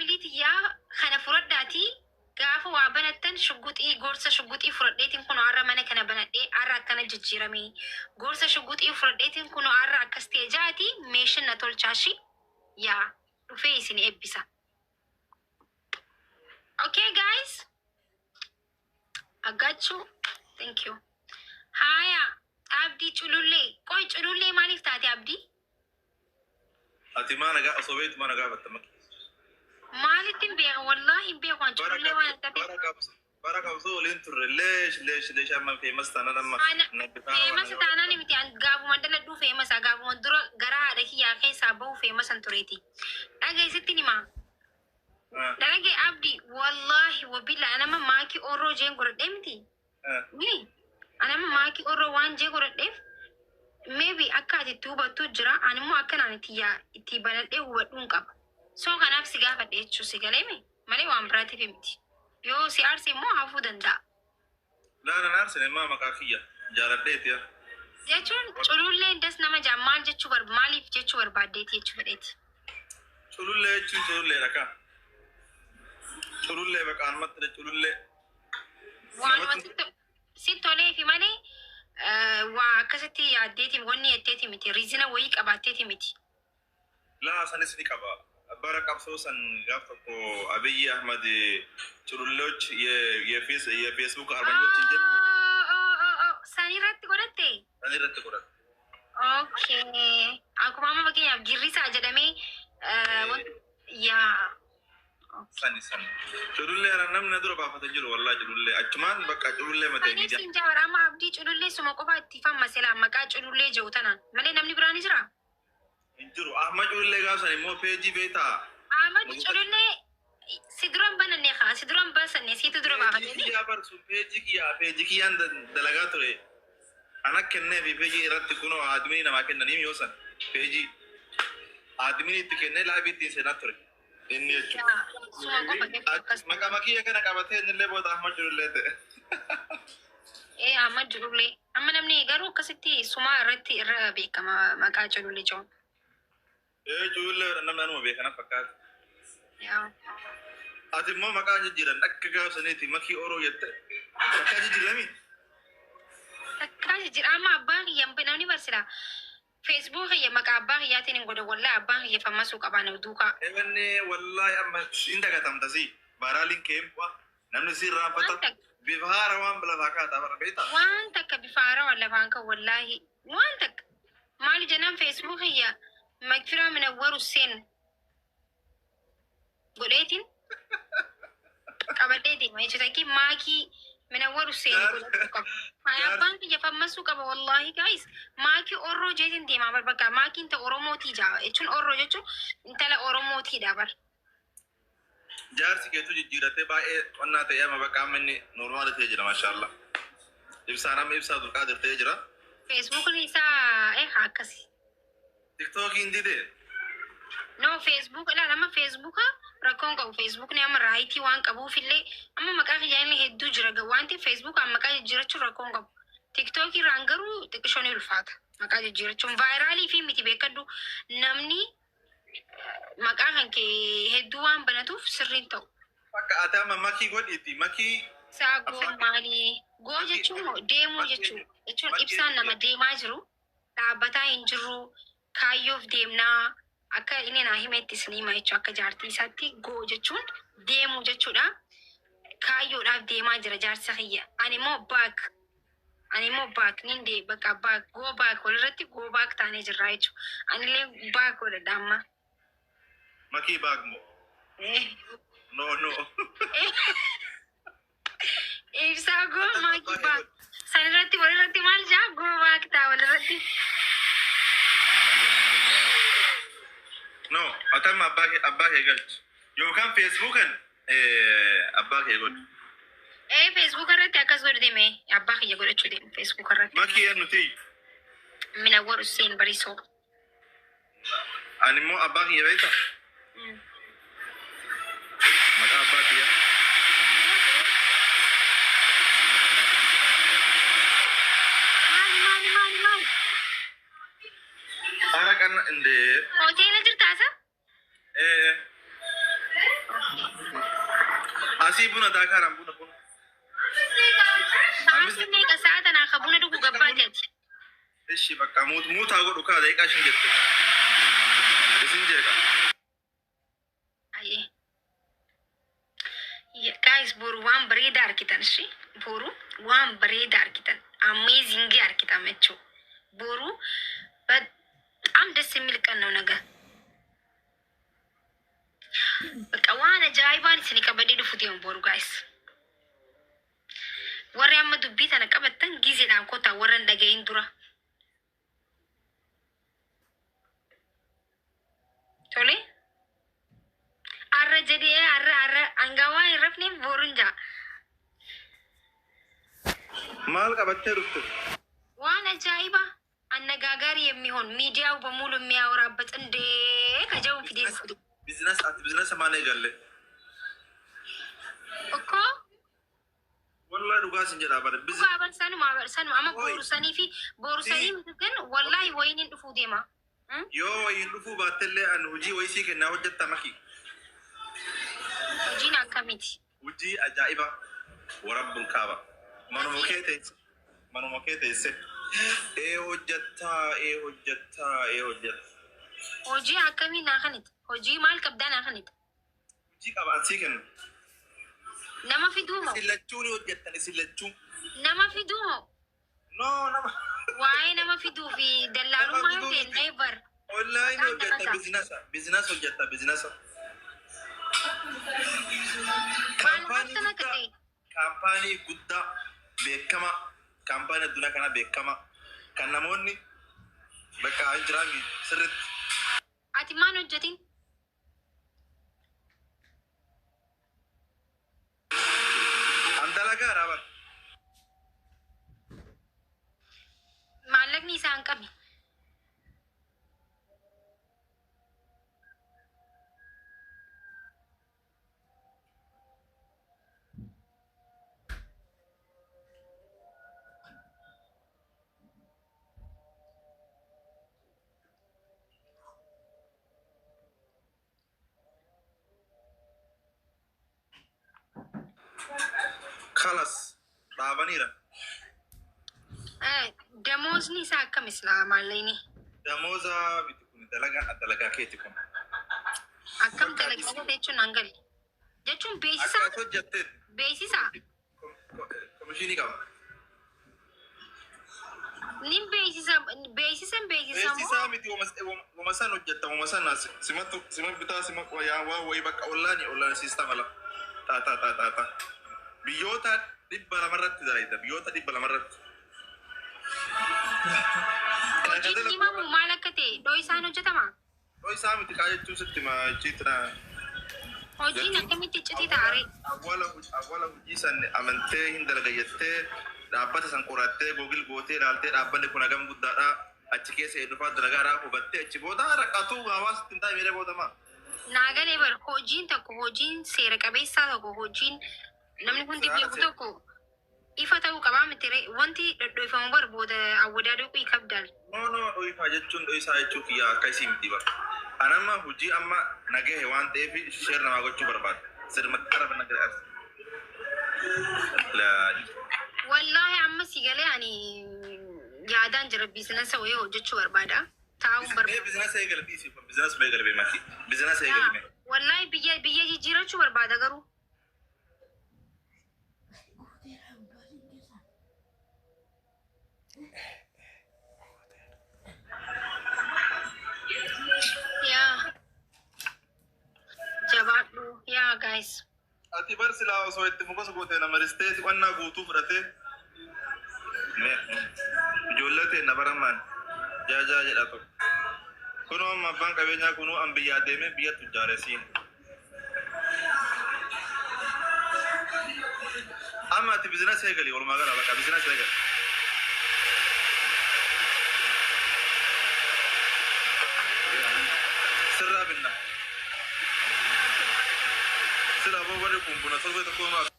Family tiyyaa kana furadhaatii gaafa waa banattan shugguxii gorsa shugguxii furadheetiin kunoo har'a mana kana banadhee har'a akkana jijjiirame gorsa shugguxii furadheetiin kunoo har'a akkas ta'e ja'atii meeshan na tolchaashi yaa dhufee isin eebbisa. Okay guys? I got you. Thank you. Haaya Abdii culullee qoy culullee maaliif taate Abdii? Ati maa nagaa osoo beektu maa nagaa batta maki. Maalitti hin beeka wallaahi hin beeku an Bara culullee waan akka ta'e. bara qabsoo bara qabsoo waliin turre leesh leesh leesh amma feemas taanaan amma Ana nabbitaa waan feemasa taanaan miti an gaafuman dhaladhuu feemasa gaafuman dura garaa haadha kiyyaa keessaa bahu feemasan tureeti. Dhageessittiin himaa. Dhalage Abdi wallahi wabila anama maaki orroo jeen godhadhee miti. Mini anama maaki orroo waan jee godhadheef maybe akka ati itti hubattu jira ani immoo akka naan itti yaa itti banadhee hubadhuun qaba. So kanaaf si gaafadhe jechuu si galeeme malee waan biraatiif miti. Yoo si aarse immoo hafuu danda'a. Laa nan aarsine maa maqaa kiyya jaaladheeti yaa. Jechuun cululleen das nama jaa maal jechuu bar maaliif jechuu barbaaddeeti jechuu fedheeti. Culullee jechuun cululleedha kaa. Culullee baqa anumatti culullee. Waanuma sitti si toleefi malee waa akkasitti yaaddeeti wanni jetteeti miti riizina wayii qabaatteeti miti. Laa sanis ni qaba. Bara qabsoo san gaaf tokko Abiyyi Ahmad cululleoch ye Facebook arbanyoch hin jenne. San irratti godhatte? San irratti godhatte. Okay. Akkuma amma fakkeenyaaf girrisaa jedhamee yaa. Sani sani. Culullee ana namni na dura baafate jiru wallahi culullee achumaan bakka culullee matee Saniif miidiyaa. siin jaabara amma abdii culullee suma qofa itti famma silaa maqaa culullee jiru tanaan malee namni biraa ni jiraa? Hin jiru. Ahmad Culullee gaafa san immoo peejii beektaa? Ahmad Culullee si dura hin bananne kaa si dura hin basanne siitu dura Peejii baafatee mi? kiyyaa bar sun peejii kiyyaa peejii kiyyaan dalagaa ture. Ana kenneefi peejii irratti kunoo adminii namaa kennaniim yoo san peejii adminii itti kennee laayivii ittiin seenaa ture. Inni jechuudha. Yaa suma qofa jechuudha akkas. Maqama kiyya kana qabatee innillee booda Ahmad Culullee ta'e. Ee Ahmad Culullee. Amma namni garuu akkasitti sumaa irratti irra beekama maqaa Culullee jedhuun. Ee Culullee namni anuma beeka na fakkaata. Yaa. Ati immoo maqaa jijjiiran akka gaafa saniiti makii oroo jette takkaa jijjiirami. Takkaa jijjiira amma abbaan kiyya namni barsila Facebook kiyya maqaa abbaa kiyyaatiin hin godha wallahi abbaan kiyya fammasuu qabaa na duukaa. Ebanne wallahi amma hin dagatamta si baaraaliin kee namni si irraanfata Waan takka. bifa haarawaan lafaa kaataa bara beektaa. Waan takka bifa haarawaan lafaan ka'u wallaahi waan takka maali jennaan Facebook kiyya Magfiraa Minawwar Husseen godheetiin qabadhee deema jechuudha. Takki maakii Minawwar Husseen godhachuu qaba. Hayi abbaan kiyya fammasuu qaba wallaahi guys maakii orroo jeetiin deemaa bar bakka maakiin ta Oromootii jaa jechuun orroo jechuun intala Oromootiidha bar. Jaarsi keetu jijjiiratee baay'ee qonnaa ta'ee amma bakka amma inni normaali ta'ee jira maashaallah. Ibsaan amma ibsaa Abdulqaadir ta'ee jira. Feesbuukni isaa eh akkasi. Tiktookiin dide. No Facebook ilaal amma Facebooka rakkoon qabu Facebookni amma raayitii waan qabuuf illee amma maqaa kiyyaa illee hedduu jira waan ta'eef Facebookaan maqaa jijjiirachuun rakkoon qabu. TikTok irraan garuu xiqqishoo ni ulfaata maqaa jijjiirachuun vaayiraalii fi miti beekadhu namni maqaa kan kee hedduu waan banatuuf sirriin ta'u. Bakka ati amma makii godhiiti makii. Isaa goo maalii goo jechuun moo deemuu jechuu jechuun ibsaan nama deemaa jiru dhaabbataa hin jirru kaayyoof deemnaa akka inni naa himetti isin hima jechuu akka jaartii isaatti goo jechuun deemuu jechuudha. Kaayyoodhaaf deemaa jira jaarsa kiyya ani immoo back Ani immoo back nin dee bakka back go back walirratti go back taanee jirra jechuudha. Anillee back godhadha amma. Makii back moo? No no. Ibsaa go maakii back. San irratti walirratti maal jaa go back taa walirratti. No ati amma abbaa kee galchi. Yookaan Facebookan abbaa kee godhi. Ee Facebook irratti akkas godhu deeme abbaa kiyya godhachuu deeme Facebook irratti. Makii eenyu tiyyu? Minawwar Hussein Barisoo. Ani immoo abbaa kiyya beektaa? Maqaa abbaa kiyya. Maali maali maali maali? Haara qanna indee. Hoteela jirtaa isa? Ee. Asii buna daakaaraan buna buna. Sa'aatiin meeqa sa'a tanaa ka buna dhugu gabbaate ati? Ishi bakka muutaa godhu kaa daqiiqaa shan jette. Isin jeeqa. Ayyee. Guys, boru waan bareedaa argitan ishi. Boru waan bareedaa argitan. Amazing argitan jechuu. Boru በጣም ደስ የሚል ቀን ነው ነገ። በቃ waan ajaa'ibaan isin qabadee dhufu deemu boru, guys. Warri amma dubbii tana qabattan gizeedhaan kottaa, warra hin dhagahin dura. Tole? Arra jedhee arra arra hangawaa hin rafneef boruun jaa. Maal qabattee dhufte? waan ajaa'ibaa አነጋጋሪ የሚሆን ሚዲያው በሙሉ የሚያወራበት እንዴ ከጀው ፊዴ Business ati business maal eegalle? እኮ። Wallahi dhugaa sin jedhaa bare. Business Dhugaa sanuma sanuma amma boru sanii fi boru sanii ግን wallahi wayiniin dhufuu deema. Yoo wayiin dhufuu baattellee an hojii wayii sii kennaa hojjetta maki. Hojiin akkamiiti? Hojii ajaa'ibaa. Warabbul kaaba. Manuma kee teesse. Manuma kee teesse. Ee hojjettaa, ee hojjettaa, ee hojjetta. Hojii akkamii naa kaniti? Hojii maal qabdaa naa kaniti? Hojii qaba an sii kennu. Nama fiduu moo? Isin lachuu ni hojjettan, isin lachuu. Nama fiduu moo? No, nama. Waa'ee nama fiduu fi dallaalummaa yoo ta'e, never. Online Maqaan hojjetta. namasaa. Business business hojjetta, business. Maal haftan akka ta'e? Kaampaanii guddaa beekamaa, kaampaanii addunyaa kanaa beekamaa kan namoonni bakka hin jiraanne sirriitti. Ati maal hojjetin? An dalagaa raaban. Maallaqni isaa hin qabne. Kalas dhaabaniira. Damoosni isaa akkam islaa maallaqni? Damooza miti, kun dalagaa dalagaa keeti kun. Akkam dalagaa jechuun an galle. Jechuun beeksisa. Akka ati hojjetteen Beeksisa. Komishinii qaba. Nin beeksisa, beeksisan beeksisa moo? Beeksisaa miti, wama san hojjetta, wama san simatu sima bitaa sima yaa waa wayii bakka ollaani ollaan siistama la taa taa taa taa taa biyyoota 200rratti dalayta, biyyoota 200rratti. Hojiin himamu maal akka ta'e dhoo isaan hojjetama? Dhoo isaa miti kaa jechuun sitti machiitina. Hojiin akkamitti iccitii ta'a? Awwaala awwaala hojii san amantee hin dalaga jettee dhaabbata san qorattee, Google gootee ilaaltee, dhaabbanni kun hagam guddaadha, achi keessa eenyufaa dalagaadha hubattee, achi booda rakkatu hawaasatti hin taa'e miidhee boodama. Naagalee bar hojiin tokko, hojiin seera qabeessaa tokko, hojiin namni hundi beeku tokko ifa ta'uu qabaa miti ree? Wanti dhodhoifamu bar booda awwadaaduu qabdaal. No, no, dho'ifa jechuun dho'isaa jechuu kiyya akka isii miti bara. Anamma hojii amma nagahe waan ta'eef share namaa gochuu barbaada. Sirmatti araba nagahe as. Laa. Wallaahi amma si galee, ani yaadaan jira, business wayii hojjechuu barbaada. Taa'uun barbaada. Business eegale dhiisi, business eegale beemaki. Business eegale mee. Wallaahi biyya jijjiirachuu barbaada garuu. Yaa jabaadhu yaa guys. Ati bar silaa osoo itti focus goote nama ristee qonnaa guutuu fudhatee. Ijoollee ta'e na baramaan jaajaa jedha tokko. Kunoo amma abbaan qabeenyaa kunuu an biyyaa deemee biyya tujjaaresiin. Amma ati business eegali, walumaa gala bakka business eegali. Sirraa binna. Sila aboo warri kun buna torbee tokko.